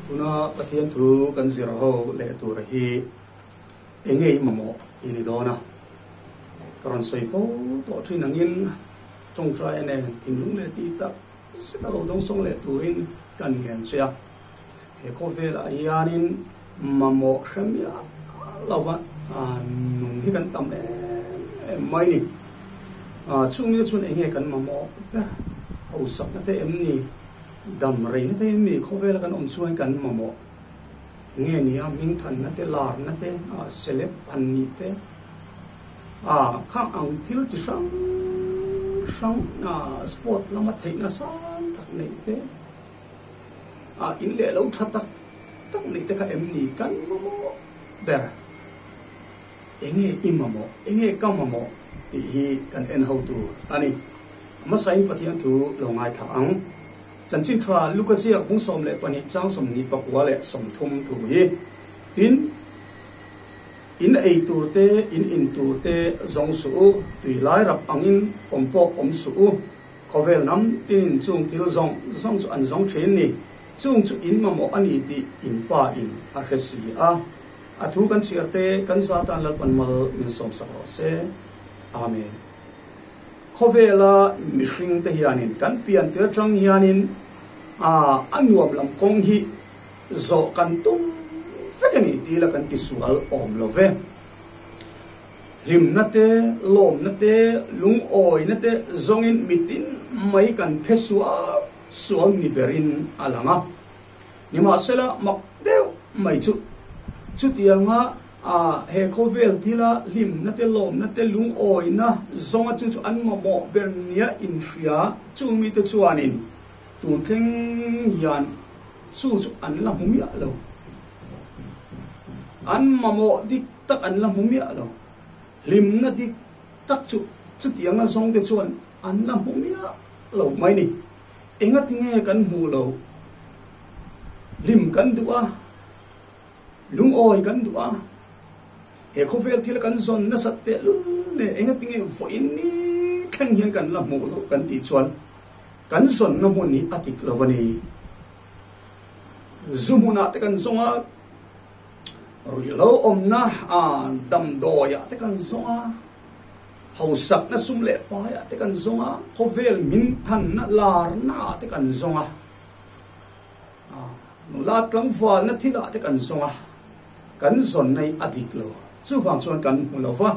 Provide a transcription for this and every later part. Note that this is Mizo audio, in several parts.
Tuna Pathian thu kan zir ho leh tur hi eng nge i mamawh i ni dawn a? Ka rawn sawi fo tawh thin angin tawngtai a nen thinlung leh tih tak zet a lo dawngsawng leh turin kan ngen che a. He khawvelah hianin mamawh hre miah lova nung hi kan tam em em mai ni. Chungte chuan eng nge kan mamawh ber? Hausakna te em ni? Dam reina te em ni? Khawvela kan awm chuan kan mamawh nge ni a? Hmingthanna te, larna te, celeb han nih te, khang ang thil chi hrang hrang sport lama theihna sang tak neih te, A in leh lo tha tak tak neih te kha em ni kan mamawh ber? Enge i mamawh? Enge ka mamawh? tih hi kan en ho tur a ni. Hmasain Pathian thu lo ngaithla ang. Chanchin tha Luka ziak bung 12 chang 23 leh 30 thu hi, Tin, in ei tur te, in in tur te zawng suh u, tui lai rap angin awm pawh awm suh u. Khawvel hnam tinin chung thil zawng zawng chu an zawng thin ni. Chung chu in mamawh a ni tih in pa in a hre si a. A thu kan chhiar te kan za tan Lalpan mal min sawmsak rawh se. Amen. Khawvela mihring te hianin kan pian tir atang hianin a a nuam lam kawng hi zawh kan tum vek a ni tih la kan tisual awm lo ve. Hlimna te, lawmna te, lungawina te zawngin mitin mai kan phe sual sual ni berin a lang a. Nimahsela, mak deuh mai chu chutianga he khawvel thila hlimna te, lawmna te, lungawina zawnga chu chu an mamawh ber nia inhria chung mite chuanin tun thleng hian chu chu an la hmu miah lo. An mamawh dik tak an la hmu miah lo. Hlimna dik tak chu chutianga zawngte chuan an la hmu miah lo mai ni. Engati nge kan hmuh lo? Hlim kan duh a, lungawi kan duh a, he khawvel thil kan zawn nasat tehlul nen engati nge vawiin ni thleng hian kan la hmuh loh kan tih chuan kan zawnna hmun hi a dik lo a ni. Zu hmunah te kan zawng a. Ruihhlo awmna damdawiah te kan zawng a, hausakna sum leh paiah te kan zawng a, khawvel min thanna larnaah te kan zawng a, nula tlangvalna thilah te kan zawng a, kan zawnna hi a dik lo. Chuvang chuan kan hmu lo va,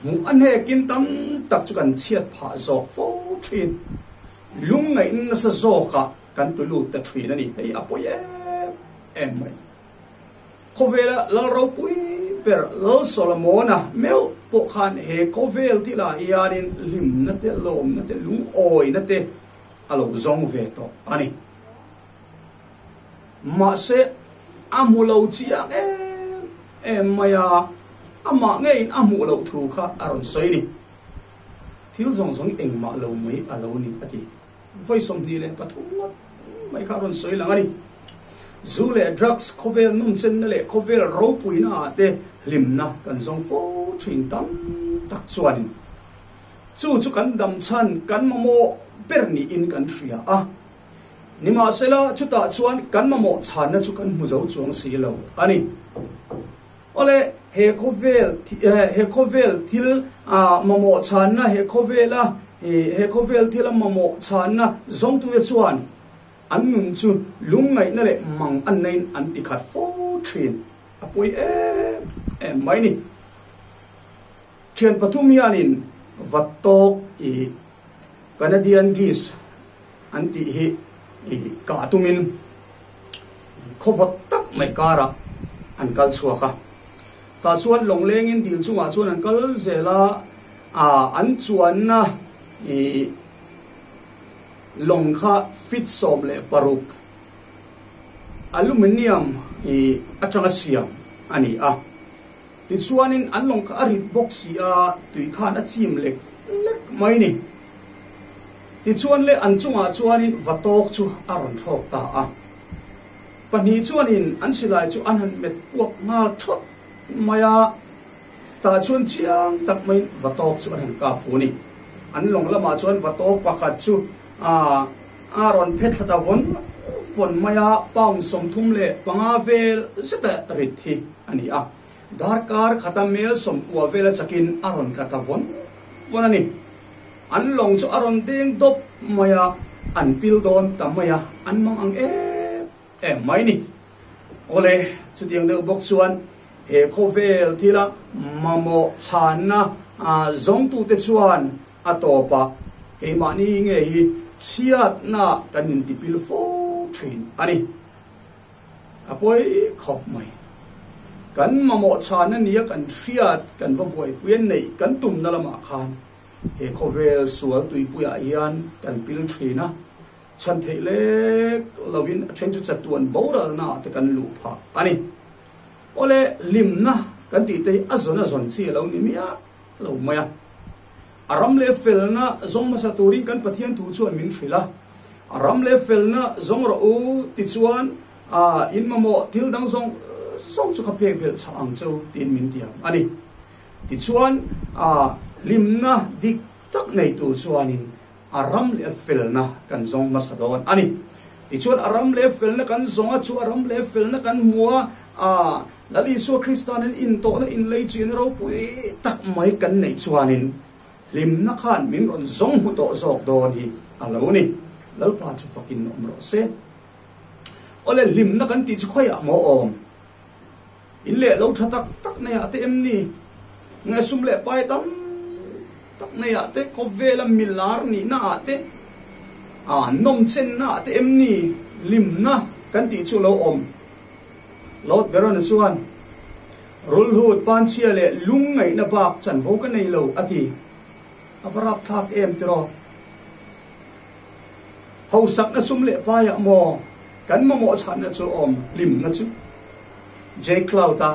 hmuh a hnekin tam tak chu kan chhiat phah zawk fo thin. Lungngaihna nasa zawkah kan tlu lut ta thin a ni. Hei a pawi em em mai. Khawvela lal ropui ber Lal Solomona meuh pawh khan he khawvel thilah hianin hlimna te, lawmna te, lungawina te a lo zawng ve tawh a ni. Mahse, a hmu lo chiang em em mai a, amah ngeiin a hmuh loh thu kha a rawn sawi a ni. Thil zawng zawng engmah lo mai a lo ni a ti. Vawi 23 ngawt mai kha a rawn sawi lang a ni. Zu leh drugs khawvel nawmchenna leh khawvel ropuina ah te hlimna kan zawng fo thin tam tak chuanin chu chu kan dam chhan kan mamawh ber niin kan hria a. Nimahsela chutah chuan kan mamawh chhanna chu kan hmu zo chuang si lo a ni. Awle he khawvel he khawvel thil mamawh chhanna he khawvela he khawvel thila mamawh chhanna zawngtute chuan an nun chu lungngaihna leh mang an neiin an ti khat fo thin a pawi em em mai ni. Thian pathum hianin vat tawk i Canadian Geese an tih hi i kah tumin khawvawt tak mai karah an kal chhuak a. Tah chuan lawnglengin dil chungah chuan an kal zel a, an chuanna i lawng kha feet 16 aluminium i atanga siam a ni a. Tichuanin an lawng kha a rit bawk si a, tui khan a chim lek lek mai ni. Tichuan le an chungah chuanin va tawk chu a rawn thlawk ta a. Pahnih chuanin an silai chu an han met puak nghal thawt mai a, tah chuan chiang tak maiin va tawk chu an han kap fu ni. An lawng lamah chuan va tawk pakhat chu a rawn phe thla ta vawn vawn mai a, pound 35 vel zeta rit hi a ni a. Darkar khata mel 90 vela chakin a rawn tla ta vawn vawn a ni. An lawng chu a rawn deng dawp mai a, an pil dawn ta mai a, an mang ang em em mai ni. Awle, chutiang deuh bawk chuan he khawvel thila mamawh chhanna zawngtute chuan a tawpah keimahni nge hi chhiatna kan intipil fo thin a ni. A pawi khawp mai. Kan mamawh chhanna nia kan hriat kan va buaipui a neih kan tumna lamah khan he khawvel sual tuipuiah hian kan pil thin a. Chhan theih lek lovin a then chu chatuan boralna ah te kan luh phah a ni. Awle hlimna kan tih te hi a zawn a zawn chi a lo ni miah lo mai a. A ram leh felna zawng hmasa turin kan Pathian thu chuan min hrilh a. A ram leh felna zawng rawh u tichuan in mamawh thil dang zawng zawng chu ka pek belh chah ang cheu tiin min tiam a ni. Tichuan hlimna dik tak nei tur chuanin A ram leh felna kan zawng hmasa dawn a ni. Tichuan a ram leh felna kan zawng a, chu a ram leh felna kan hmu a, a Lal Isua Krista nen intawhna inleichina ropui tak mai kan neih chuanin hlimna khan min rawn zawng hmu tawh zawk dawn hi a lo ni. Lalpa chu fakin awm rawh se. Awle hlimna kan tih chu khawiah maw awm? In leh lo tha tak tak nei ah te em ni? Nge sum leh pai tam tak nei ah te, khawvela milar nihna ah te, ah nawmchenna ah te em ni? Limna kan tih chu lo awm. Lord Byron-a chuan, Rulhut panchhia leh lungngaihna bak chanvo ka nei lo, a ti. A va rapthlak em tiraw? Hausakna sum leh paiah maw kan mamawh chhanna chu awm hlimna chu? Jay Cloud-a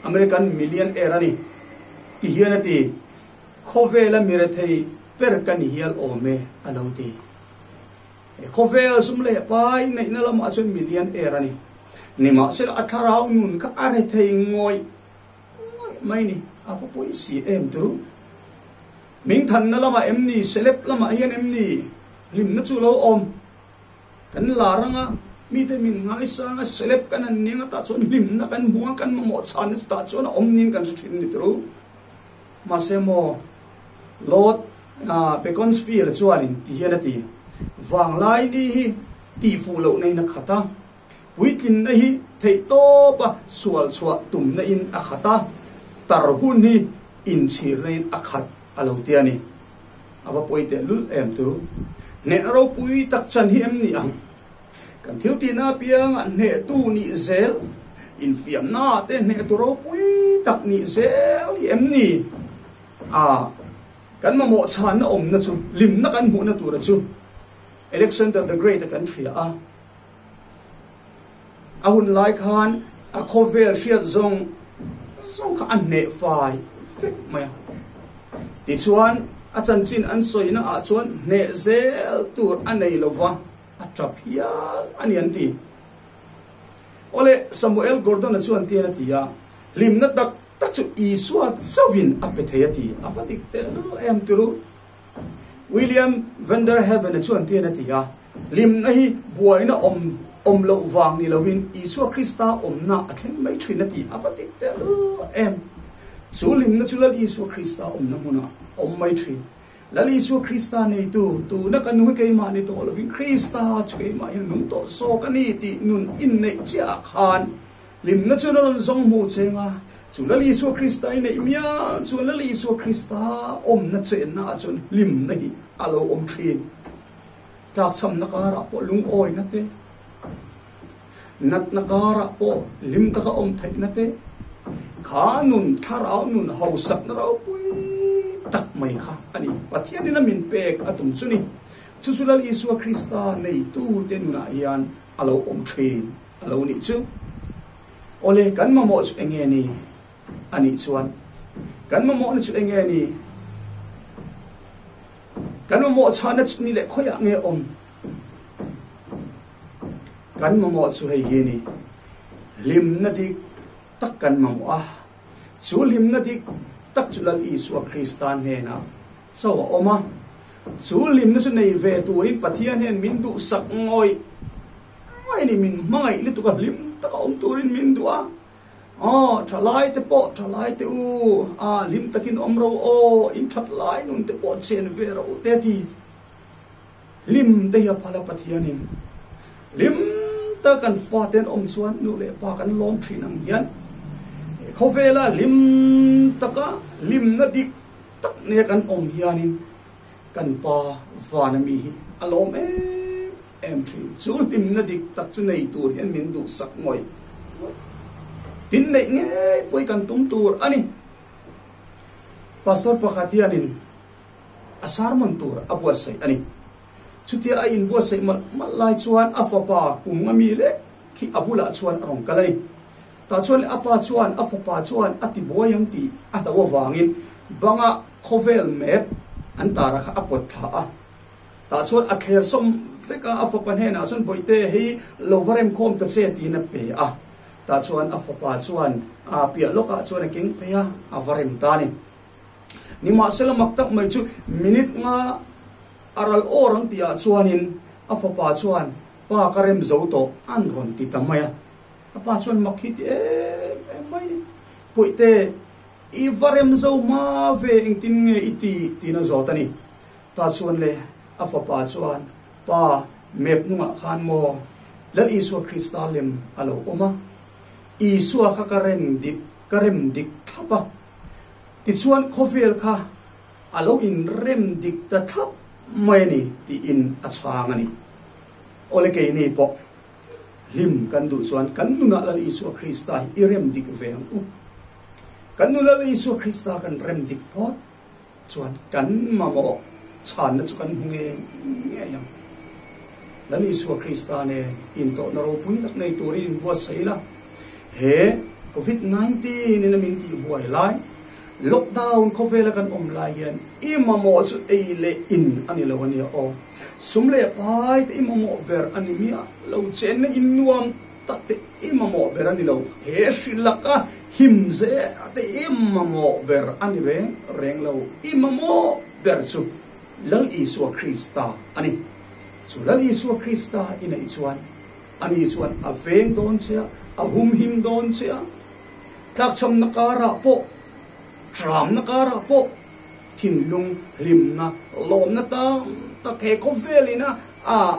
American millionaire a ni ti hian a ti, Khawvela mi rethei ber ka ni hial awm e a lo ti. He khawvel sum leh pai neihna lamah chuan millionaire a ni. Nimahsela a thlarau nun kha a rethei ngawih ngawih mai ni, a va pawi si em turu. Hmingthanna lamah em ni, celeb lamah hian em ni hlimna chu lo awm? Kan lar anga mite min ngaisang a, celeb kan han ning a, tah chuan hlimna kan hmu a, kan mamawh chhanna chu tah chuan a awm ning kan hre thin ni turu. Mahse maw, Lord Beaconsfield chuanin ti hian a ti, Vanglai ni hi tihfuh lohna in a khat a, puitlinna hi theihtawpa sual chhuah tumna in a khat a, tar hun hi Inchhirna in a khat a lo ti a ni. A va pawi teh lul em tu. Hneh ropui tak chan hi em ni ang? Kan thil tihna apiangah hnehtu nih zel, infiamna te hnehtu ropui tak nih zel hi em ni? A, kan mamawh chhanna awmna chu, hlimna kan hmuhna tura chu Alexander the Great a kan hria a. A hun lai khan a khawvel hriat zawng zawng kha a hneh fai vek mai a. Tichuan, a chanchin an sawina ah chuan hneh zel tur a nei lo va, a tap hial a ni an ti. Awle, Samuel Gordon-a chuan tian a ti a, Hlimna tak tak chu Isua chauhin a pe thei a ti. A va dik tehlul em tiru. William Vanderhaven-a chuan tian a ti a, Hlimna hi buaina awm awm loh vang ni loin Isua Krista awmna a thleng mai thin a ti a va dik teh lul em. Chu hlimna chu Lal Isua Krista awmna hmunah a awm mai thin. Lal Isua Krista neitu, tuna ka nung hi keimah ni tawh lovin Krista chu keimah hian nung tawh zawk a ni tih nun inneih chiahah khan hlimna chuan a rawn zawng hmuh cheng a. Chu Lal Isua Krista i neih mial chuan Lal Isua Krista awmna chenna ah chuan hlimna hi a lo awm thin. Tlakchhamna karah pawh lungawina te, natna karah pawh hlim taka awm theihna te, kha nun, thlarau nun hausakna ropui tak mai kha a ni. Pathianin a min pek a tum chu ni. Chu chu Lal Isua Krista neitute nunah hian a lo awm thin a lo nih chu. Awle, kan mamawh chu eng nge ni? A nih chuan, kan mamawhna chu eng nge ni? Kan mamawh chhahna chu ni leh khawiah nge awm? Kan mamawh chu hei hi ni, hlimna dik tak kan mamawh a, chu hlimna dik tak chu Lal Isua Krista hnenah chauh a awm a, chu hlimna chu nei ve turin Pathian hian min duhsak ngawih ngawih. mai a ni. Min hmangaih lutuk a, hlim taka awm turin min duh a. Aw, thalai te pawh, thalai te u, a hlim takin awm ro aw, in that lai nun te pawh chen ve ro te a ti. Hlim te hi a phal a Pathianin. Hlim tak kan fate an awm chuan nu leh pa kan lawm thin ang hian khawvela hlim taka hlimna dik tak nia kan awm hianin kan pa vana mi hi a lawm em em thin. Chu hlimna dik tak chu nei tur hian min duhsak ngawih ngawih. Tin neih ngei pawh hi kan tum tur a ni. Pastor pakhat hianin a sermon tur a buatsaih a ni. Chutia a inbuatsaih malh malh lai chuan a fapa kum nga mi lek khi a bulah chuan a rawn kal a ni. Tah chuan leh a pa chuan a fapa chuan a ti buai ang tih a hlo avangin banga khawvel map an tara kha a pawt thla a. Tah chuan a thler sawm vek a, a fapa hnenah chuan Bawihte hei lo va remkhawm ta che tiin a pe a. Tah chuan a fapa chuan a piah lawkah chuan a keng phei a, a va rem ta a ni. Nimahsela mak tak mai chu minute nga a ral awr ang tihah chuanin a fapa chuan pa ka rem zo tawh an rawn ti ta mai a. A pa chuan mak hi ti em em mai. Puihte, i va rem zo hma ve engtin nge i ti tiin a zawt a ni. Ta chuan le a fapa chuan pa map hnungah khan maw Lal Isua Krista lem a lo awm a, Isua kha ka rem dik ka rem dik thlap a. Tichuan khawvel kha a lo inrem dik ta thlap mai a ni tiin a chhang a ni. Awle keini pawh hlim kan duh chuan kan nunah Lal Isua Krista hi i rem dik ve ang u. Kan nu Lal Isua Krista kan rem dik phawt chuan kan mamawh chhanna chu kan hmu ngei ngei ang. Lal Isua Krista nen intawhna ropui tak nei turin inbuatsaih ila, he Covid 19 in a min tihbuai lai, lockdown khawvela kan awm lai hian i mamawh chu ei leh in a ni lo a nia aw. Sum leh pai te i mamawh ber a ni miah lo, chenna in nuam tak te i mamawh ber a ni lo, he hri laka him zel te i mamawh ber a ni reng reng lo, i mamawh ber chu Lal Isua Krista a ni. Chu Lal Isua Krista i neih chuan ani chuan a veng dawn che a, a humhim dawn che a, tlakchhamna karah pawh, tramna karah pawh thinlung hlimna, lawmna tam tak he khawvelin a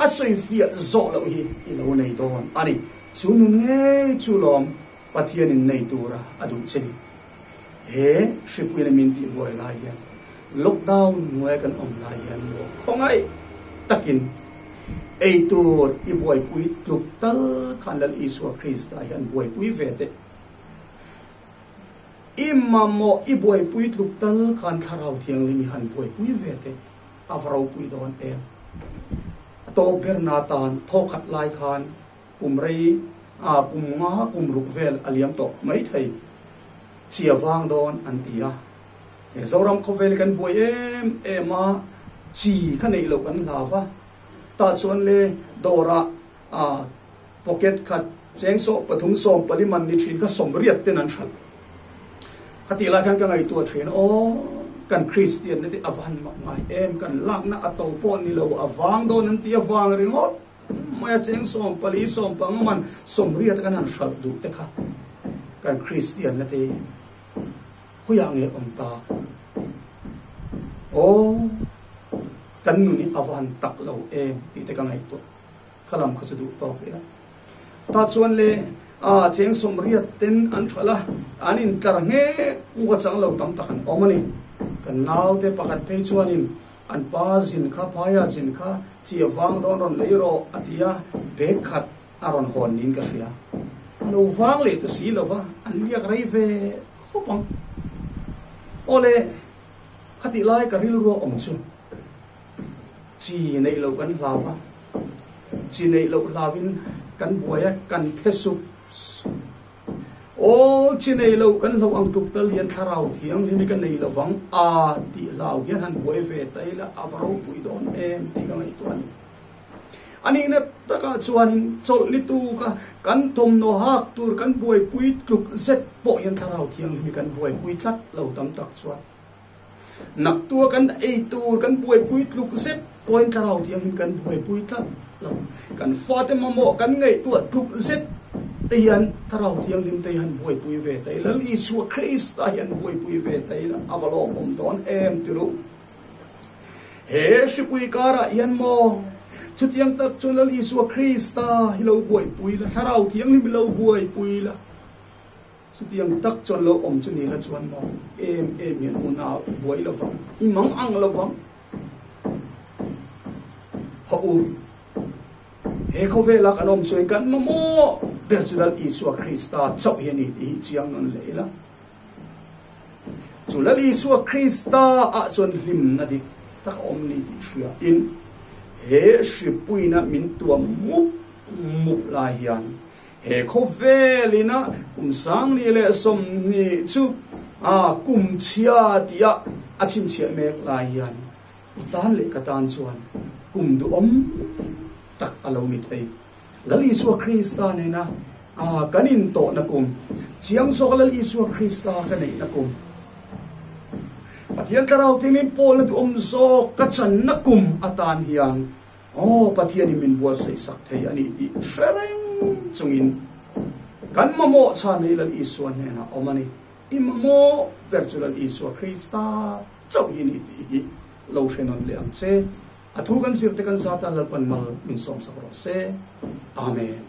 a sawifiah zawh loh hi i lo nei dawn a ni. Chu nun ngei chu lawm Pathianin nei tura a duh che ni. He hripuina min tihbuai lai hian lockdown hnuaia kan awm lai hian maw khawngaih takin ei tur i buaipui tluk tal khan Lal Isua Krista hian buaipui ve teh. I mamawh i buaipui tluk tal khan Thlarau Thianghlim i han buaipui ve teh a va ropui dawn em. A tawp berna tan thawkhat lai khan Kum rei a kum nga kum ruk vel a liam tawh mai thei. Chia vang dawn an ti a. He Zoram khawvel hi kan buai em em a, chi kha neih loh kan hlau va. Tah chuan le dawrah a pocket khat cheng sawh pathum sawm pali man ni thin kha sawmriat ten an hralh. Khatih lai khan ka ngaihtuah thin aw kan Kristian na te a va han mak ngai em, kan lakna a to pawh ni lo a vang dawn an ti a vang ringawt. Maia cheng 14 15 man 80 te kan han hralh duh te kha kan Kristian na te khawiah nge awm ta? Aw kan nun hi a va han tak lo em tih te ka ngaihtuah kha lam kha chu duh tawk ila. Tah chuan le a cheng 80 ten an hralh a, an intlar nghek ngawt chang lo tam tak an awm a ni. Kan naute pakhat phei chuanin An pa zin kha phaia zin kha chi a vang dawn rawn lei rawh a ti a, bag khat a rawn hawn niin ka hria. A lo vang leh ta si lo va, an liak rei ve khawp ang. Awle, khatih lai ka rilru a awm chu chi neih loh kan hlau va, chi neih loh hlauin kan buai a, kan phe sup sup. Aw, chi nei lo kan hlo ang tuk tal hian thlarau thianghlim hi ka nei lo vang a tih hlau hian han buai ve ta ila a va ropui dawn em tih ka ngaihtuah a ni. A nihna takah chuanin chawlh ni tuka kan thawmhnaw hak tur kan buaipui tluk zet pawh hian thlarau thianghlim hi kan buaipui tlat lo tam tak chuan. Naktua kan ei tur kan buaipui tluk zet pawhin thlarau thianghlim kan buaipui tlat lo. Kan fate mamawh kan ngaihtuah tluk zet te hian thlarau thianghlim te hi han buaipui ve ta ila, Lal Isua Krista hi han buaipui ve ta ila a va lawmawm dawn em ti ru. He hripui karah hian maw chutiang tak chuan Lal Isua Krista hi lo buaipui la, thlarau thianghlim hi lo buaipui la. Chutiang tak chuan lo awm chu ni la chuan maw em em hian unau i buai lo vang, i mang ang lo vang. Hawh u, he khawvela kan awm chuan kan mamawh ber chu Lal Isua Krista chauh hi a ni tih hi chiang nawn leh ila. Chu Lal Isua Krista ah chuan hlimna dik tak a awm ni tih hriain he hripuina min tuam mup mup lai hian He khawvel ina kum 2020 chu a kum chhia tia a chhinchhiah mek lai hian i tan leh ka tan chuan kum duhawm tak a lo ni thei. Lal Isua Krista nena a kan intawhna kum, chiang zawka Lal Isua Krista ka neihna kum, Pathian Thlarau Thianghlim pawlna duhawm zawk ka channa kum atan hian Aw, Pathianin min buatsaih sak thei a ni tih hre reng chungin kan mamawh chhan hi Lal Isua hnenah awm a ni. I mamawh ber chu Lal Isua Krista chauh hi ni tih hi lo hre nawn leh ang che. A thu kan zirte kan zata Lalpan mal min sawmsak rawh se. Amen.